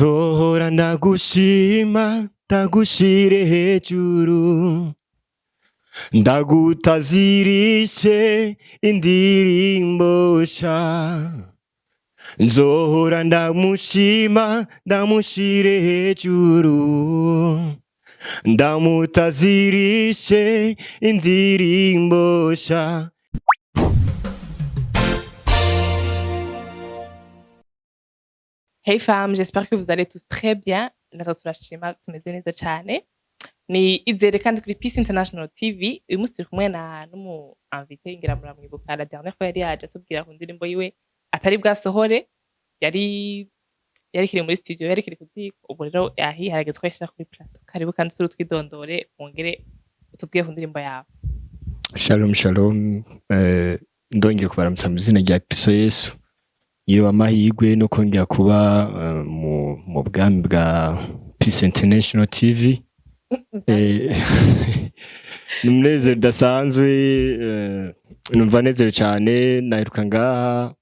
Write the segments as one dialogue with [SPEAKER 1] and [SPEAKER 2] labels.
[SPEAKER 1] Nzohora ndagushima, ndagushire hejuru, ndagutazirishe indirimbo sha. Nzohora ndamushima, ndamushire hejuru, ndamutazirishe indirimbo sha.
[SPEAKER 2] Hey fam, j'espère que vous allez tous très bien. Natwe turashima, tumeze neza cyane. Ni Izere kandi kuri Peace International TV. Uyu munsi turi kumwe na n'umu invité, ngira muramwibuka, la dernière fois yari yaje atubwira ku ndirimbo yiwe atari bwasohore, yari kiri muri studio, yari kiri ku ziko. Ubu rero yahi harageze ko yashira kuri plateau. Karibu kandi usure utwidondore, wongere utubwire ku ndirimbo yawe.
[SPEAKER 1] Shalom shalom, ndongeye kubaramutsa mu izina rya Kristo Yesu. Yiriwe amahirwe no kongera kuba mu bwami bwa Peace International TV. Ni umunezero udasanzwe, numva nezerewe cyane. Naheruka ngaha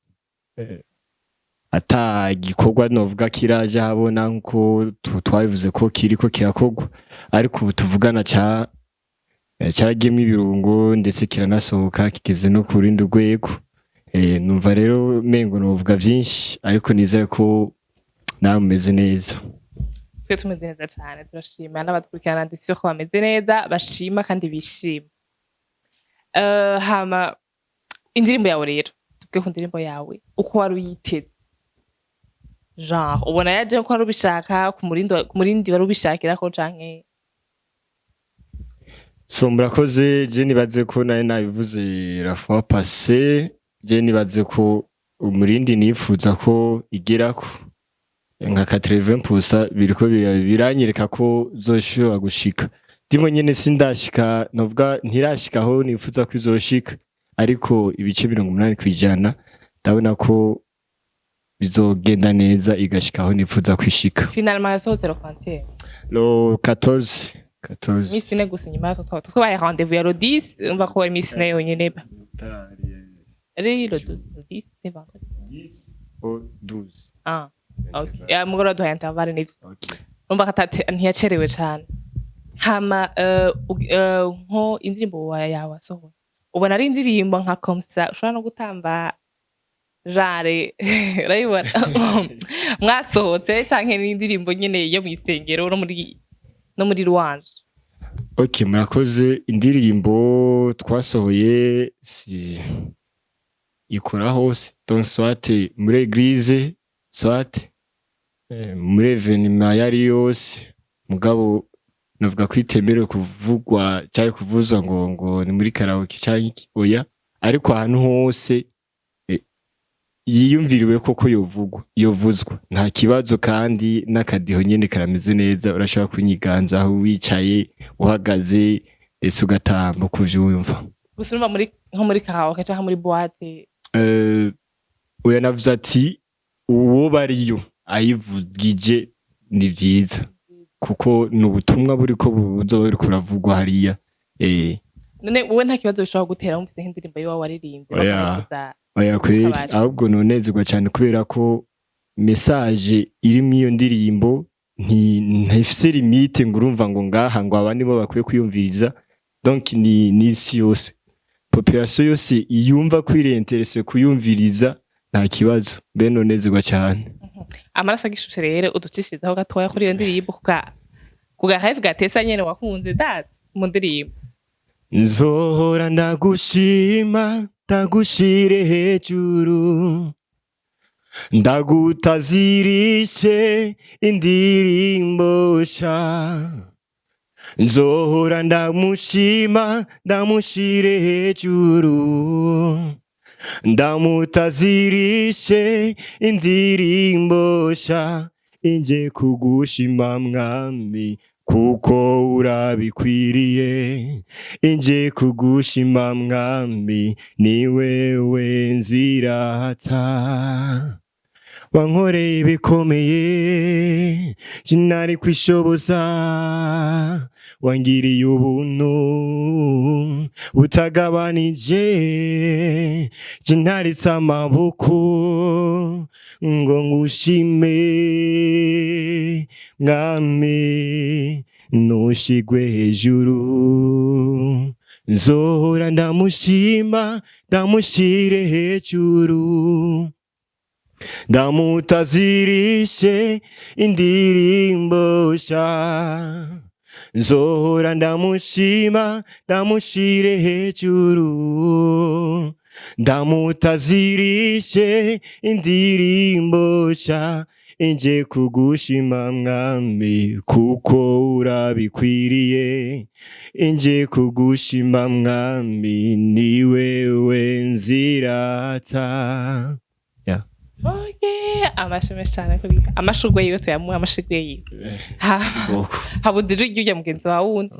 [SPEAKER 1] ata gikorwa novuga kiraje habona nkuko twabivuze ko kiriko kirakorwa, ariko ubu tuvugana ca caragiyemwo ibirungo, ndetse kiranasohoka, kigeze no ku rundi rwego. Numva rero mengo novuga vyinshi, ariko nizere ko nawe mumeze neza.
[SPEAKER 2] Twe tumeze neza cyane, turashima n'abadukurikirana, ndetse ko bameze neza, bashima kandi bishima. Hama indirimbo yawe rero, tubwe ku ndirimbo yawe uko wari uyiteze, genre ubona yaje ko wari ubishaka ku murindi wari ubishakirako canke?
[SPEAKER 1] So murakoze. Je nibaze ko nari nabivuze la fois passée, je nibaze ko umurindi nifuza ko igerako nka 80% biriko biranyereka ko zoshobora gushika. Ndimo nyene sindashika, novuga ntirashika aho nifuza ko izoshika, ariko ibice 80% ndabona ko bizogenda neza, igashika aho nifuza kwishika.
[SPEAKER 2] Finalement yasohotse le quantième?
[SPEAKER 1] Le 14, 14.
[SPEAKER 2] Iminsi 4 gusa inyuma yaho twabaye rendez-vous ya le 10, umva ko iminsi 4 yonyene ari le 12, le 10, c'est vendredi.
[SPEAKER 1] 10 au 12.
[SPEAKER 2] Ah, okay, ya mugoroba duhaye intervalle, nivyo.
[SPEAKER 1] Okay.
[SPEAKER 2] Umva ko ntiyacerewe cane. Hama nko indirimbo yawe wasohoye, ubona ari indirimbo nka comme ça ushobora no gutamba, genre urayibona mwasohotse, canke n'indirimbo nyene yo mw'isengero no muri louange?
[SPEAKER 1] Ok, murakoze. Indirimbo twasohoye si ikora hose, donc soit muri église, soit muri événement yari yose, mugabo navuga ko itemerewe kuvugwa cyangwa kuvuzwa ngo ni muri karaoke cyangwa iki, oya, ariko ahantu hose yiyumviriwe koko yovugwa, yovuzwa, nta kibazo. Kandi n'akadiho nyene karameze neza, urashobora kunyiganza aho wicaye, uhagaze, ndetse ugatamba uko uvyumva.
[SPEAKER 2] Gusa urumva muri nko muri karaoke canke muri boîte?
[SPEAKER 1] Oya, navuze ati uwo bariyo ayivugije ni vyiza, kuko ni ubutumwa buriko buzoba buriko buravugwa hariya.
[SPEAKER 2] None wowe nta kibazo bishobora gutera wumvise nk'indirimbo yiwawe waririmbye
[SPEAKER 1] Oya.
[SPEAKER 2] bakayivuza?
[SPEAKER 1] Oya kweri.
[SPEAKER 2] Kabari.
[SPEAKER 1] Ahubwo nonezerwa cyane kubera ko message iri muri iyo ndirimbo ntifise limite, ngo urumva ngo ngaha ngo aba nibo bakwiye kwiyumviriza. Donc ni isi yose, population yose iyumva ko iri intéressée kuyumviriza, nta kibazo, mbe nonezerwa cyane.
[SPEAKER 2] Amaraso agishushe rero, uducishirizaho gatoya kuri iyo ndirimbo, kuga rêve gatesa nyene wakunze data mu ndirimbo.
[SPEAKER 1] Nzohora ndagushima, ndagushire hejuru, ndagutazirishe indirimbo sha. Nzohora ndamushima, ndamushire hejuru, ndamutazirishe indirimbo sha. Inje kugushima mwami, kuko urabikwiriye. Inje kugushima mwami, ni wewe nzirata. Wankoreye ibikomeye, sinari kwishoboza. Wangiriye ubuntu butagabanije. Je ntaritse amaboko ngo ngushime, Mwami, nushigwe hejuru. Nzohora ndamushima, ndamushire hejuru, ndamutazirishe indirimbo sha. Nzohora ndamushima, ndamushire hejuru, ndamutazirishe indirimbo sha. Inje kugushima, Mwami, kuko urabikwiriye. Inje kugushima, Mwami, ni wewe nzirata.
[SPEAKER 2] Okay, amashi menshi cyane kuri amashurwe yiwe, tuyamuhe amashurwe yiwe. Habuze ijwi ry'urya mugenzi wawe wundi.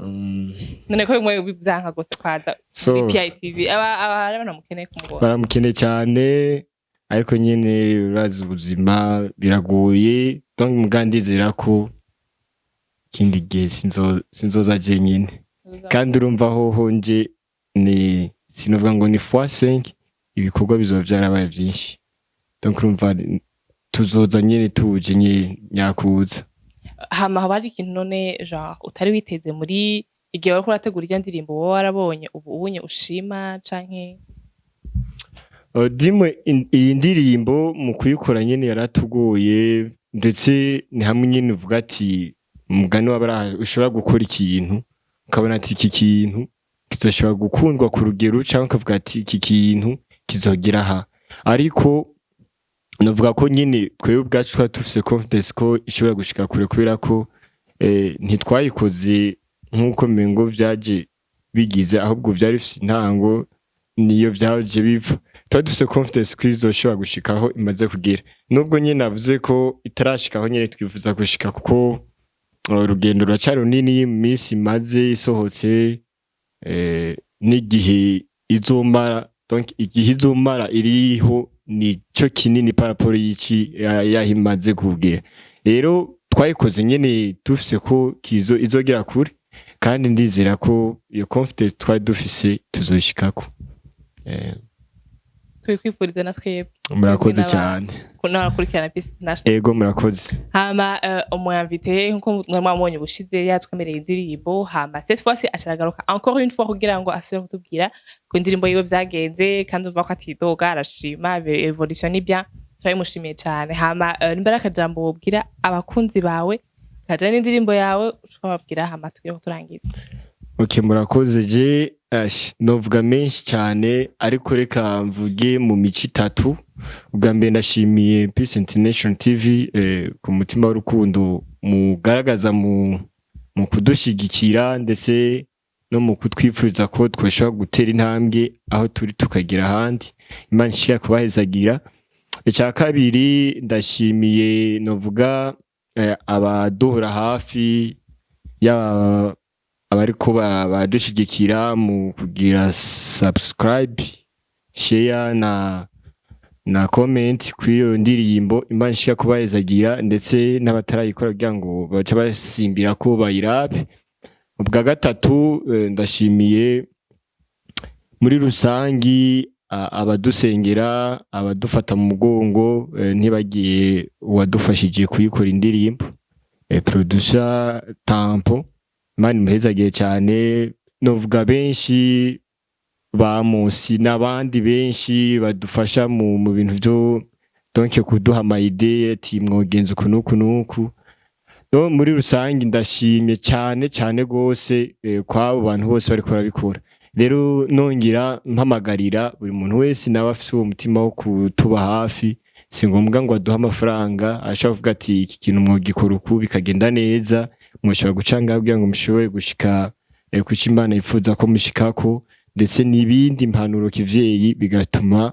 [SPEAKER 2] None ko bimwe bivyanka gose kwaza
[SPEAKER 1] So,
[SPEAKER 2] kuri PITV, aba ari abantu mukeneye kumubona.
[SPEAKER 1] Baramukene cyane, ariko nyene urazi ubuzima biragoye. Donc muga ndizera ko ikindi gihe sinzoza jenyine. Kandi urumva hoho nje ni sinovuga ngo ni fois 5, ibikorwa bizoba vyarabaye vyinshi. Donc urumva tuzoza nyene, tuje nyene nyakuza.
[SPEAKER 2] Hama haba hari ikintu none genre utari witeze muri igihe wariko urategura irya ndirimbo, wowe warabonye ubu ubunye ushima canke?
[SPEAKER 1] Dimwe iyi ndirimbo mu kuyikora nyene yaratugoye, ndetse ni hamwe nyene uvuga ati umugani w'abaraha, ushobora gukora ikintu ukabona ati iki kintu kizoshobora gukundwa ku rugero, canke ukavuga ati iki kintu kizogera aha. Ariko navuga ko nyene twebwe ubwacu twari dufise confidence ko ishobora gushika kure, kubera ko ntitwayikoze nk'uko mengo vyaje bigize, ahubwo vyari bifise intango niyo vyaje biva. Twari dufise confidence ko izoshobora gushika aho imaze kugera, nubwo nyene navuze ko itarashika aho nyene twifuza gushika, kuko urugendo ruracari runini. Mu minsi imaze isohotse, n'igihe izomara, donc igihe izomara iriho nico kinini par rapport y'ici yaho imaze kugera. Rero twayikoze nyene dufise ko kizo izogera kure, kandi ndizera ko iyo confidence twari dufise tuzoshikako.
[SPEAKER 2] Tubikwifuriza na twebwe.
[SPEAKER 1] Murakoze cyane.
[SPEAKER 2] N'abakurikirana Peace International.
[SPEAKER 1] Ego, murakoze.
[SPEAKER 2] Hama umu invité, nkuko mwari mwamubonye ubushize yatwemereye indirimbo, hama cette fois-ci acaragaruka encore une fois kugira ngo asubire kutubwira ku indirimbo yiwe vyagenze. Kandi umva ko atidoga, arashima évolution ni bien, turabimushimiye cane. Hama nimba ari akajambo wobwira abakunzi bawe kajanye n'indirimbo yawe, ushobora hama tugire ko turangiza.
[SPEAKER 1] Ok, murakoze. Je novuga menshi cyane, ariko reka mvuge mu mico itatu. Ubwa mbere, ndashimiye Peace International TV ku mutima w'urukundo mugaragaza mu kudushigikira, ndetse no mu kutwifuriza ko twashobora gutera intambwe aho turi tukagera ahandi. Imana ishira kubahezagira. Icya kabiri, ndashimiye novuga abaduhora hafi, yaba abariko badushigikira mu kugira subscribe, share na comment kuri iyo ndirimbo. Imana ishika kubahezagira, ndetse n'abatarayikora kugira ngo bace basimbira ko bayirabe. Ubwa gatatu, ndashimiye muri rusangi abadusengera, abadufata mu mugongo, ntibagiye uwadufashije kuyikora indirimbo, producer Tampo, Imana imuhezagiye cyane. Novuga benshi ba Musi n'abandi benshi badufasha mu bintu byo donc kuduha ama idées, ati mwogenza uku n'uku n'uku. No muri rusange ndashimye cyane cyane gose kw'abo bantu bose bariko barabikora. Rero nongera mpamagarira buri muntu wese nawe afise uwo mutima wo kutuba hafi, si ngombwa ngo aduhe amafaranga, ashobora kuvuga ati iki kintu mwogikora uku bikagenda neza, mwoshobora guca ngaho kugira ngo mushobore gushika kuco Imana yifuza ko mushikako, ndetse n'ibindi mpanuro kivyeyi bigatuma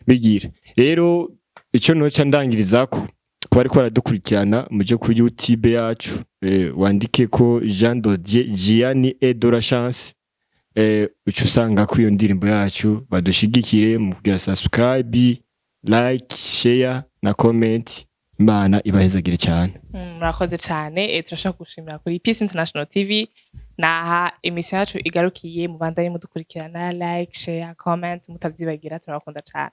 [SPEAKER 1] bigira. Rero ico noca ndangirizako, kuba ariko baradukurikirana, muje kuri YouTube yacu, wandike ko Jean Dodier Gianni et de la Chance, uca usanga ko iyo ndirimbo yacu. Badushigikire mu kugira subscribe, like, share na comment. Imana ibahezagire cyane.
[SPEAKER 2] Murakoze cyane. Turashaka gushimira kuri Peace International TV. Naha émission yacu igarukiye. Mubandanye mudukurikirana, like, share, comment, mutavyibagira. Turabakunda cyane.